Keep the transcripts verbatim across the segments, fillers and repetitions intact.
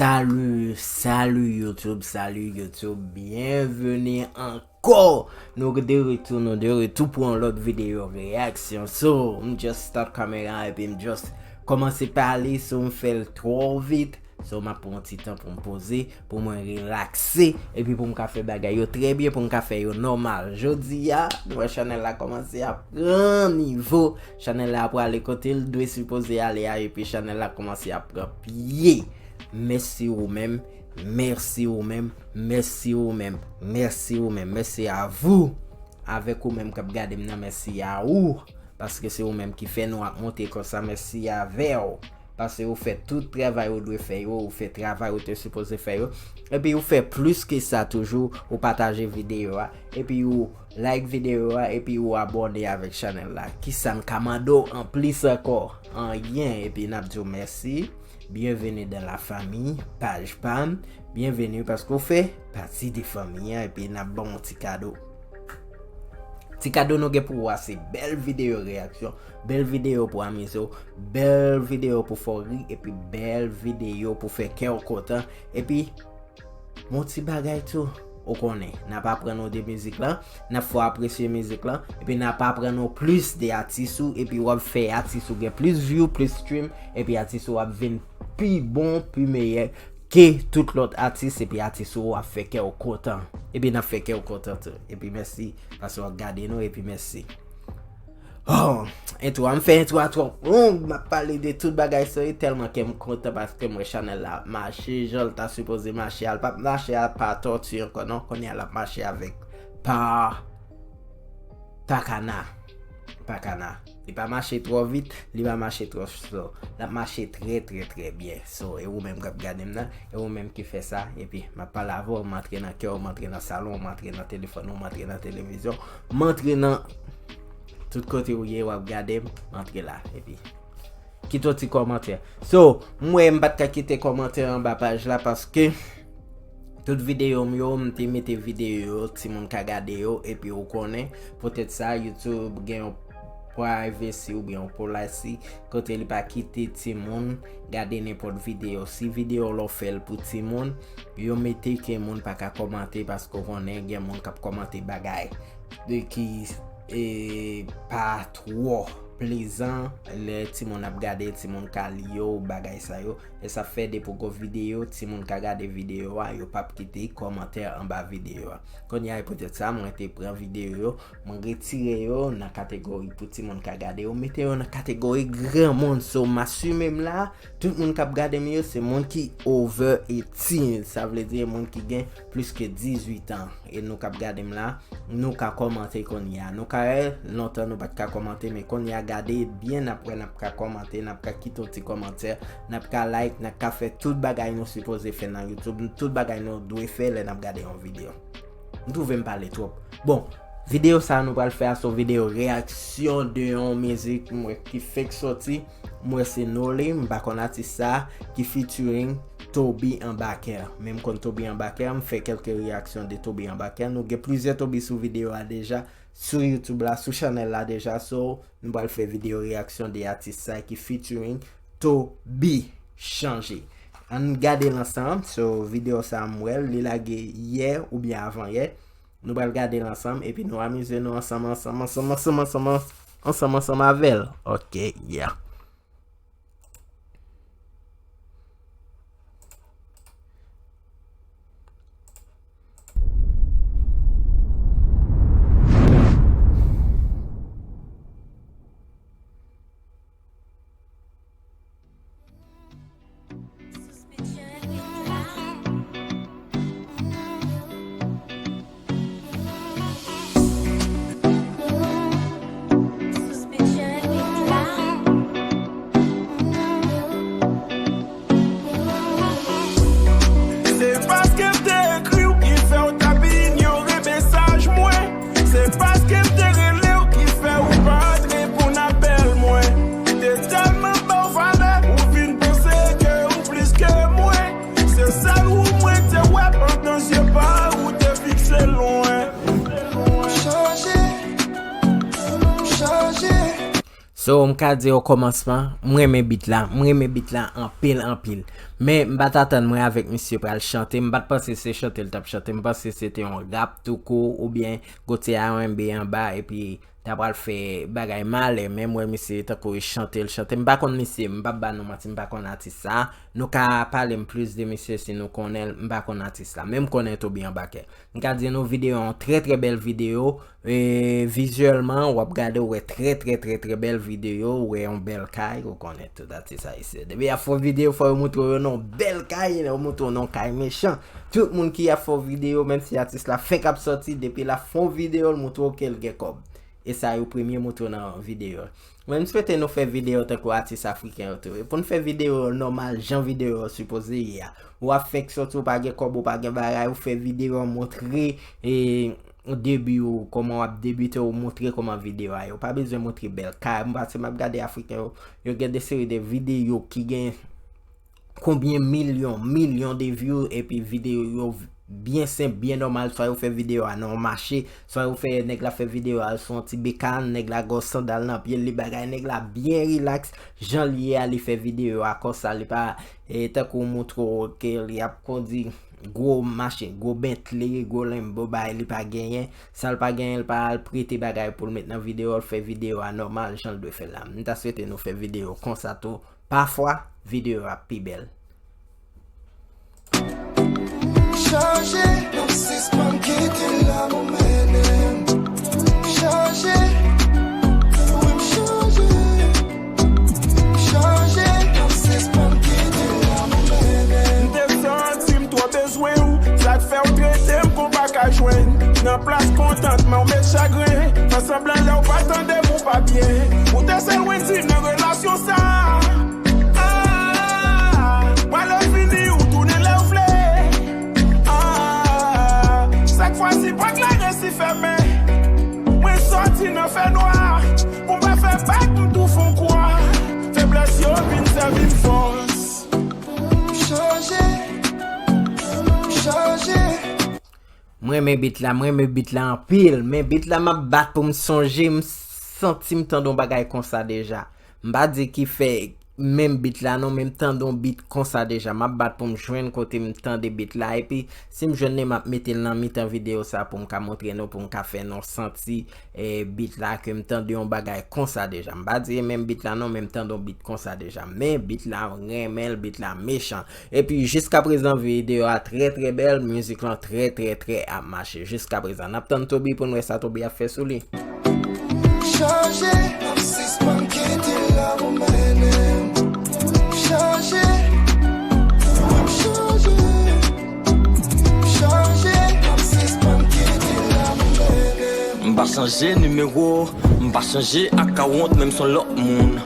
Salut, salut YouTube, salut YouTube, byenveni ankò. Nou de retou, nou de retou pou yon lòt videyo reyaksyon. So, m just start kamera epi m just kòmanse pale, so m fè l twò vit. So, m ap pran yon ti tan pou m poze, pou mwen relakse, epi pou m ka fè bagay yo trè byen, pou m ka fè yo nòmal. Jodi a, nou wè chanèl la kòmanse ap pran nivo. Chanèl la ap prale kote l dwe sipoze ale a, epi chanèl la kòmanse ap pran pye. Mèsi ou menm, mèsi ou menm, mèsi ou menm, mèsi ou menm, mèsi a vou. Avèk ou menm k ap gade m nan, mèsi a ou. Paske se ou menm ki fè nou ap monte konsa, mèsi avè w. Paske ou fè tout travay ou dwe fè yo, ou fè travay ou te sipoze fè yo. Epi ou fè plis ke sa toujou, ou pataje videyo a, epi ou like videyo a, epi ou abòne avèk chanèl la. Kisa n ka mande w anplis ankò? Anyen, epi n ap di w mèsi. Bienvenue dans la famille, paj pa m. Bienvenue paske w fè pati de fanmi an, epi n ap ban w yon ti kado. Ti kado nou gen pou w a se bèl videyo reyaksyon, bèl videyo pou amize w, bèl videyo pou fè w ri, epi bèl videyo pou fè kè w kontan, epi yon ti bagay tou, ou konnen, n ap aprann ou de mizik lan, n ap fè w apresye mizik lan, epi n ap aprann ou plis de atis ou, epi w ap fè atis ou gen plis view, plis stream, epi atis ou ap vin pi bon, pi meyè ke tout lòt atis, epi atis ou ap fè kè w kontan. Epi n ap fè kè w kontan tou. Epi mèsi, paske w ap gade nou, epi mèsi. Oh, entwo a, m fè entwo a twò long, m ap pale de tout bagay sa yo, tèlman ke m kontan paske m wè chanèl la ap mache, jan l ta sipoze mache a, l p ap mache a pa tòti ankò non, kounye a l ap mache avèk pa, pa kana, pa kana. Li pa mache twò vit, li pa mache twò slow. L ap mache trè, trè, trè byen. So, e ou menm k ap gade m nan, e ou menm ki fè sa, epi m ap pale avè w, m antre nan kè w, m antre nan salon w, m antre nan telefòn ou, m antre nan televizyon, m antre nan tout kote ou ye, w ap gade m, antre la, epi kite yon ti kòmantè. So, m wè m pa t ka kite kòmantè anba paj la paske tout videyo m yo, m te mete videyo yo, timoun ka gade yo, epi ou konnen, poutèt sa, YouTube gen yon privacy oubyen yon policy kote li pa kite timoun gade nenpòt videyo. Si videyo la w fè l pou timoun, yo mete ke moun pa ka kòmante paske w konnen gen moun k ap kòmante bagay de ki e, pa twò plezan lè timoun ap gade, timoun ka li yo, bagay sa yo. E sa fè depi w gon videyo, timoun ka gade videyo a, yo p ap kite kòmantè anba videyo a. Kounye a, e poutèt sa, mwen te pran videyo yo, mwen retire yo nan kategori pou timoun ka gade yo, mete yo nan kategori granmoun. So, m asime m la, tout moun k ap gade m yo, se moun ki over eighteen, sa vle di moun ki gen plis ke dizuit an. E nou k ap gade m la, nou ka kòmante kounye a. Nou ka wè, lontan nou pa t ka kòmante, men kounye a, gade byen, n ap wè, n ap ka kòmante, n ap ka kite yon ti kòmantè, n ap ka like, n ap ka fè tout bagay nou sipoze fè nan YouTube, tout bagay nou dwe fè lè n ap gade yon videyo. M twouve m pale twòp. Bon, videyo sa a nou pral fè a se yon videyo reyaksyon de yon mizik m wè ki fenk sòti. M wè se Nolly, m pa konn atis sa, ki featuring Toby Anbakè. Men m konn Toby Anbakè, m fè kèlke reyaksyon de Toby Anbakè. Nou gen plizyè Toby sou videyo a deja, sou YouTube la, sou chanèl la deja. So, nou pral fè videyo reyaksyon de atis sa ki featuring Toby Chanje. Ann gade l ansanm. So, videyo sa a m wè l, li lage yè oubyen avan yè. Nou pral gade l ansanm, epi nou amize nou ansanm, ansanm, ansanm, ansanm, ansanm, ansanm, ansanm avè l. Ok, yeah. So, m ka di okòmansman, m renmen beat la, m renmen beat la anpil, anpil. Men, m pa t atann mwen avèk misye pral chante, m pa t panse se chante l t ap chante, m panse se te yon rap tou kou, oubyen Gauthier a renbe anba, epi ta pral fè bagay malè, men m wè misye tankou e chante l chante. M pa konn misye, m p ap ba nou manti, m pa konn atis sa. Nou ka pale m plis de misye si nou konnen l, m pa konn atis la, men m konnen Toby anba kè. M ka di nou videyo an trè, trè bèl videyo. E, vizyèlman, w ap gade, w wè trè, trè, trè, trè bèl videyo, w wè yon bèl kay, ou konnen tout atis ayisyen. Depi y ap fè yon videyo, fò yo montre w nan yon bèl kay, yo montre w nan yon kay mechan. Tout moun ki ap fè yon videyo, menm si atis la fenk ap sòti, depi l ap fè yon videyo, l montre w ke l gen kòb. E sa yo premye montre w nan videyo. Mwen, m swete nou fè videyo tankou atis afriken yo tou. E pou n fè videyo nòmal, jan videyo yo sipoze ye a. Ou ap fenk sòti, ou pa gen kòb, ou pa gen bagay, ou fè videyo, montre, e, debi ou, kòman w ap debite, ou montre kòman videyo a ye. Ou pa bezwen montre bèl kay. M pase m ap gade afriken yo, yo gen de seri de videyo ki gen konbyen milyon, milyon de view, epi videyo yo byen senp, byen nòmal, swa yo fè videyo a nan yon mache, swa yo fè nèg la fè videyo a sou yon ti bekàn, nèg la gen yon sandal nan pye l, li bagay, nèg la byen rilaks, jan l ye a, li fè videyo a konsa, li pa, e, tankou montre w ke li ap kondi gwo machin, gwo Bentley, gwo Lambo, bay li pa genyen, sa l pa genyen, l pa al prete bagay pou l met nan videyo, l fè videyo a nòmal, jan l dwe fè l la. M ta swete nou fè videyo konsa tou, pafwa, videyo ap pi bèl. Chanje, m sispann kite lanmou mennen m. Chanje, wi m chanje. Chanje, m sispann kite lanmou mennen m. M te santi m twò bezwen w, sa k fè w trete m kon pa ka jwenn. Nan plas kontantman w met chagren, fè sanblan lè w pa tande m ou pa byen. Ou te sèl Wendy nan relasyon sa. Ah, pale fini, ou tounen lè w vle. Ah, sak fwazi pòt la resi fèmen. Mwen sòti nan fènwa, pou m pa fè bak m tou fon kwa. Feblès yo vin sèvi m fòs. M chanje, m chanje. Mwen renmen beat la, mwen renmen beat la anpil, men beat la m ap bat pou m sonje, m santi m tande yon bagay konsa deja. M pa di ki fè menm beat la non, men m tande yon beat konsa deja. M ap bat pou m jwenn kote m tande beat la, epi si m jwenn li, m ap mete l nan mitan videyo sa pou m ka montre nou, pou m ka fè nou santi, e, beat la ke m tande yon bagay konsa deja. M pa di e menm beat la non, men m tande yon beat konsa deja. Men beat la, m renmen l, beat la mechan. Epi jiskaprezan videyo a trè trè bèl, mizik lan trè trè trè ap mache. Jiskaprezan, n ap tann Toby pou n wè sa Toby ap fè sou li. Chanje, m sispann kite lanmou mennen m. Chanje, m chanje. Chanje, m sispann kite lanmou mennen m. M pa chanje nimewo, m pa chanje akawont, menm s on lòt moun.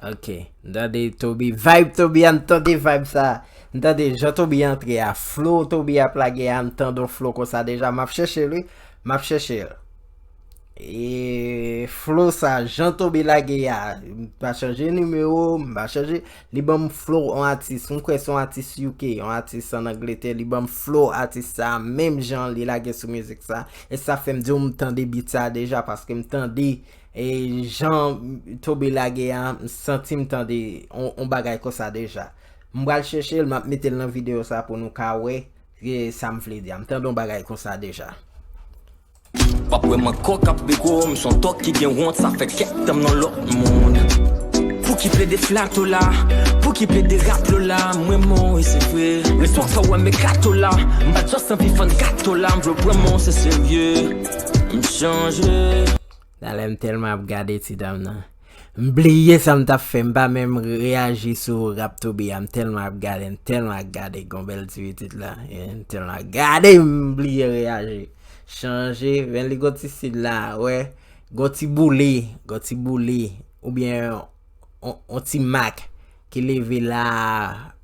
Ok, m tande Toby, vibe Toby a, m tande vibe sa. M tande jan Toby antre a, flow Toby ap lage a, m tande yon flow konsa deja, m ap chèche l wi, m ap chèche l. E flow sa, jan Toby lage a, m pa chanje nimewo, m pa chanje, li ban m flow yon atis, m kwè se yon atis U K, yon atis ann Angletè, li ban m flow atis sa, menm jan li lage sou mizik sa, e sa fè m di w m tande beat sa deja, paske m tande E jan Toby lage a, m santi m tande on, on bagay konsa deja. M pral chèche l, m ap mete l nan videyo sa pou nou ka wè, e sa m vle di a. M tande on bagay konsa deja. P ap wè m ankò k ap bego, m s on tòg ki gen wont, sa fè kèk tan m nan lòt mond. Pouki plede flato la, pouki plede rap lo la, mwen mò e se vre. Lèswa fè wè m e kato la, m pa just anvi fann gato la, m vle pran mò se serye. M chanje. Talè m tèlman ap gade ti dam nan. M bliye sa m t ap fè, m pa menm reyaji sou rap Toby a, m tèlman ap gade, m tèlman ap gade, gon bèl ti pitit la, e, m tèlman ap gade, m bliye reyaji. Chanje, men li gon ti stil la, wè, gon ti boule, gon ti boule, oubyen on, on ti mak ki leve la,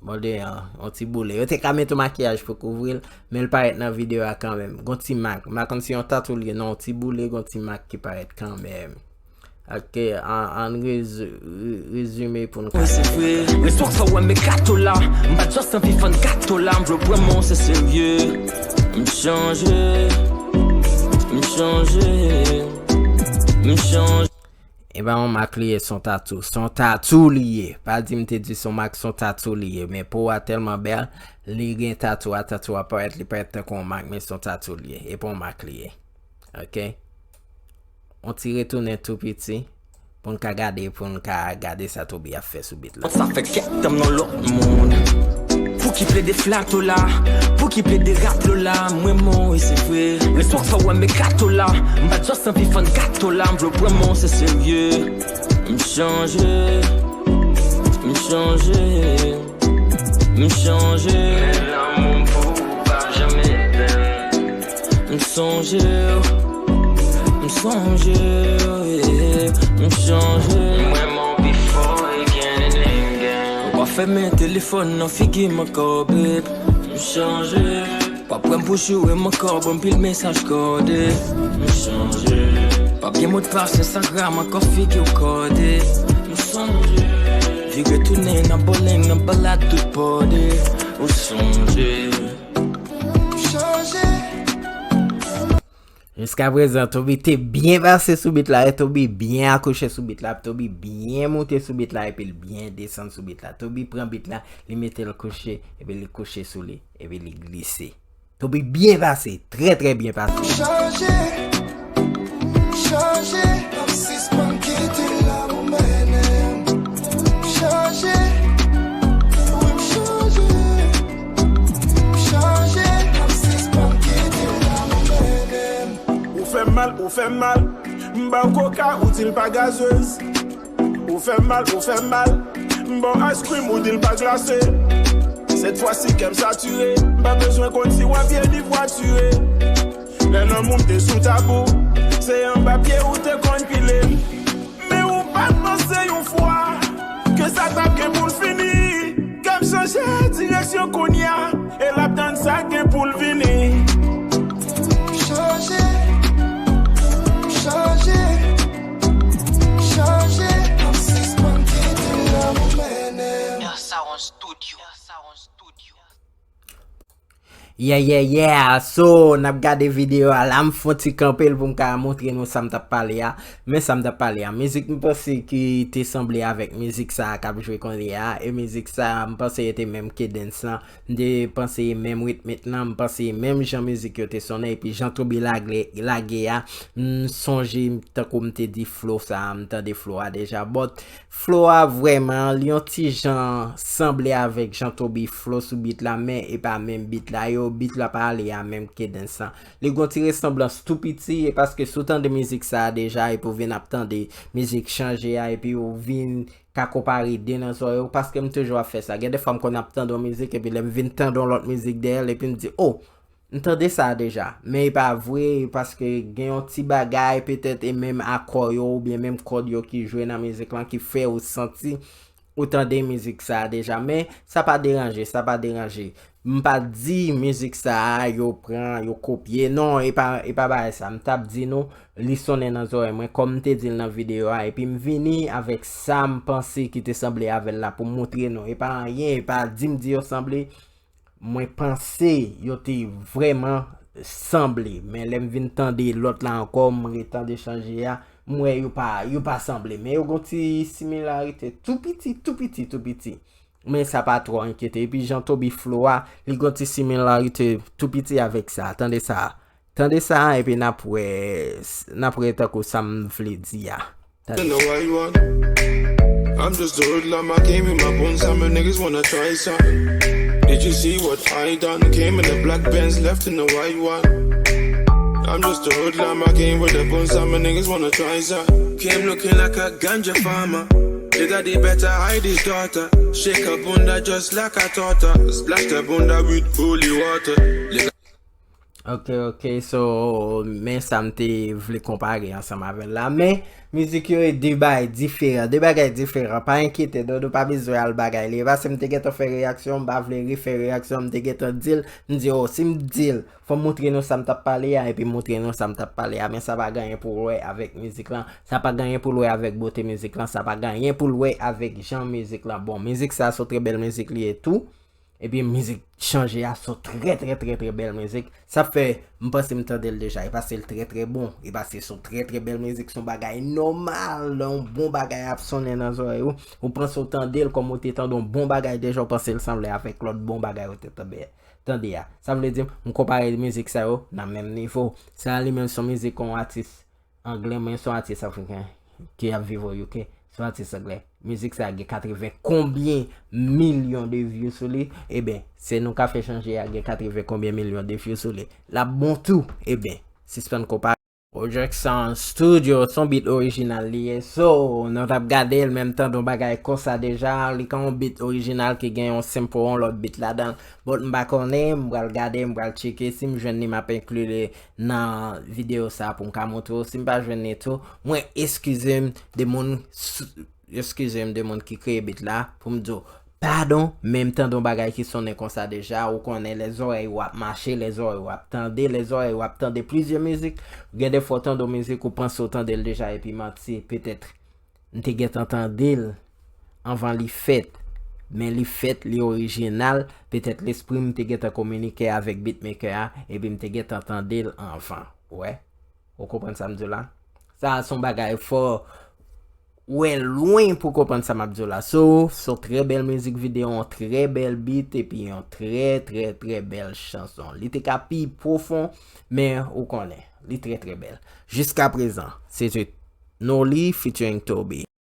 bon, de, yon, yon ti boule. Yo te ka met yon makiyaj pou kouvri l, men l parèt nan videyo a kanmenm. Gon ti mak. M pa konn si yon tatou l ye, non, yon ti boule, gon ti mak ki parèt kanmenm. Ok, an, ann rezi-, re-, rezime pou n ka. Mwen se vre, lèswa fè wè m e kato la. M pa just anvi fann gato la, m vle pran mò se serye. M chanje, m chanje, m chanje. E pa yon mak li ye, se yon tatou. Se yon tatou li ye. Pa di m te di se yon mak, se yon tatou li ye. Men po a tèlman bèl, li gen tatou a, tatou a parèt, li parèt tankou yon mak, men se yon tatou li ye. E pa yon mak li ye. Ok? On ti retounen tou piti pou n ka gade, pou n ka gade sa Toby ap fè sou beat la. Sa fè kèk tanm nan lòt moun. Pou ki plede flato la, pou ki plede rap lo la, mwen mò e se vre. Lè swa fè wè me kato la, m pa just anvi fann gato la, m vle pran mò se serye. M chanje, m chanje, m chanje. Men lanmou m pou ou pa janm etenn. M sonje w, m sonje w, yeah. M chanje. Mwen mò before again and again. Ou pa fèmen telefòn nan figi m ankò, babe. M chanje. Pa pran m pou joure m ankò, ban m pil mesaj kòde. M chanje. Pa gen modpas Instagram ankò, figi w kòde. M sonje. Vire tounen nan bowling, nan balad tout pòde. Ou sonje. M chanje. Jiska prezan, Toby te byen pase sou beat la, e Toby byen akouche sou beat la, Toby byen moute sou beat la, epi l byen desann sou beat la. Toby pran beat la, li mete l kouche, epi li kouche sou li, epi li glise. Toby byen pase, trè trè byen pase. M chanje, m chanje, m ap sispann kite lanmou mennen m. M chanje, wi m chanje, m chanje, m ap sispann kite lanmou mennen m. Ou fè m mal, ou fè m mal. M ba w koka, ou di l pa gazez. Ou fè m mal, ou fè m mal. M ba w ice cream, ou di l pa glase. Sèt fwa si kè m satire. M pa bezwen konn si w ap vye ni vwatire. Lè lanmou m te sou tabou, se anba pye ou te konn pile m. Men ou pa t panse yon fwa ke sa t ap gen pou l fini. Kè m chanje direksyon kounye a, e l ap tann sa gen pou l vini. M chanje, m chanje, m chanje, m ap sispann kite lanmou mennen m. Sound Studio. Yeah, yeah, yeah. So, n ap gade videyo a la, m fon ti kanpe l pou m ka montre nou sa m t ap pale a. Men sa m t ap pale a. Mizik m panse ki te sanble avèk mizik sa a k ap jwe kounye a. E mizik sa a, m panse e te menm cadence lan. M te panse e menm ritm lan. M panse e menm jan mizik yo te sonnen. Epi jan Toby lage, lage a, m sonje tankou m te di flow sa a, m tande flow a deja. But, flow a vrèman, li yon ti jan sanble avèk jan Toby flow sou beat la, men e pa menm beat la. Yo, beat la pa ale a menm cadence lan. Li gon ti resanblans tou piti, e paske si w tande mizik sa a deja, epi w vin ap tande mizik chanje a, epi w vin ka konpare de nan zòrèy ou, paske m toujou ap fè sa. Gen de fwa m konn ap tande yon mizik, epi lè m vin tande yon lòt mizik dèyè l, epi m di, oh, m tande sa a deja, men e pa vre, paske gen yon ti bagay, petèt, e menm akò yo, oubyen menm kòd yo ki jwe nan mizik lan, ki fè ou santi ou tande mizik sa a deja, men sa pa deranje, sa pa deranje. M pa di mizik sa a, yo pran, yo kopye, non, e pa, e pa bagay sa. M t ap di nou, li sonnen nan zòrèy mwen, kòm m te di l nan videyo a, epi m vini avèk sa m panse ki te sanble avè l la pou m montre nou. E pa anyen, e pa di m di yo sanble, mwen panse yo te vrèman sanble. Men lè m vin tande lòt la ankò, m retande chanje a, m wè yo pa, yo pa sanble. Men yo gon ti similarite tou piti, tou piti, tou piti. Men sa pa twò enkyete. Epi jan Toby flow a, li gon ti similarite tou piti avèk sa. Tande sa. Tande sa, epi n ap wè, n ap wè tankou sa m vle di a. Don't know why you want. I'm just a hoodlum, I came with my bones, some niggas wanna try something. Did you see what I done? Came in a black Benz, left in a white one. I'm just a hoodlum, I came with the bones, some niggas wanna try something. Came looking like a ganja farmer. Your daddy better hide his daughter. Shake her bunda just like a torta. Splash the bunda with holy water. Ok, ok, so, men sa m te vle konpare ansanm avè l la. Men, mizik yo e de bagay diferan, de bagay diferan. Pa enkyete, Dodo pa bezwen al bagay li. E pa si m te gentan fè reyaksyon, m pa vle refè reyaksyon, m te gentan di l, m di, oh, si m di l, fò m montre nou sa m t ap pale a, epi montre nou sa m t ap pale a. Men sa pa gen anyen pou l wè avèk mizik lan, sa pa gen anyen pou l wè avèk bote mizik lan, sa pa gen anyen pou l wè avèk jan mizik lan. Bon, mizik sa, se yon trè bèl mizik li ye tou. Epi mizik chanje a, se yon trè, trè, trè, trè bèl mizik. Sa fè, m panse m tande l deja. E pase l trè, trè bon. E pase se yon trè, trè bèl mizik. Se yon bagay nòmal. Lè yon bon bagay ap sonnen nan zòrèy ou, ou panse w tande l kòm ou te tande yon bon bagay deja, ou panse l sanble avèk lòt bon bagay ou te tande, tande a. Sa vle di, m konpare mizik sa yo nan menm nivo. Sa li menm se yon mizik yon atis anglè, men se yon atis afriken ki ap viv o U K. Se yon atis anglè. Mizik sa gen katreven konbyen milyon de view sou li. Ebyen, se nou ka fè chanje a gen katreven konbyen milyon de view sou li. L ap bon tou. Ebyen, sispann konpare. Project Sound Studio, se yon beat orijinal li ye. So, nou t ap gade l, menm tande yon bagay konsa deja. Li ka yon beat orijinal ki gen yon sample yon lòt beat ladan l. But m pa konnen, m pral gade, m pral tcheke. Si m jwenn li, m ap enkli li nan videyo sa pou m ka montre w. Si m pa jwenn li tou, mwen eskize m de moun, eskize m de moun ki kreye beat la pou m di w padon, men m tande yon bagay ki sonnen konsa deja, ou konnen lè zòrèy ou ap mache, lè zòrèy ou ap tande, lè zòrèy ou ap tande plizyè mizik, gen de fwa w tande yon mizik ou panse w tande l deja epi manti, petèt m te gentan tande l anvan li fèt, men li fèt, li orijinal, petèt lespri m te gentan kominike avèk beatmaker a, epi m te gentan tande l anvan, ou wè? Ou konprann sa m di w la? Sa a se yon bagay fò wè lwen pou konprann sa m ap di w la. So, se yon trè bèl mizik videyo, yon trè bèl beat, epi yon trè, trè, trè bèl chanson. Li te ka pi pwofon, men ou konnen, li trè, trè bèl. Jiskaprezan, se te Noly featuring Toby.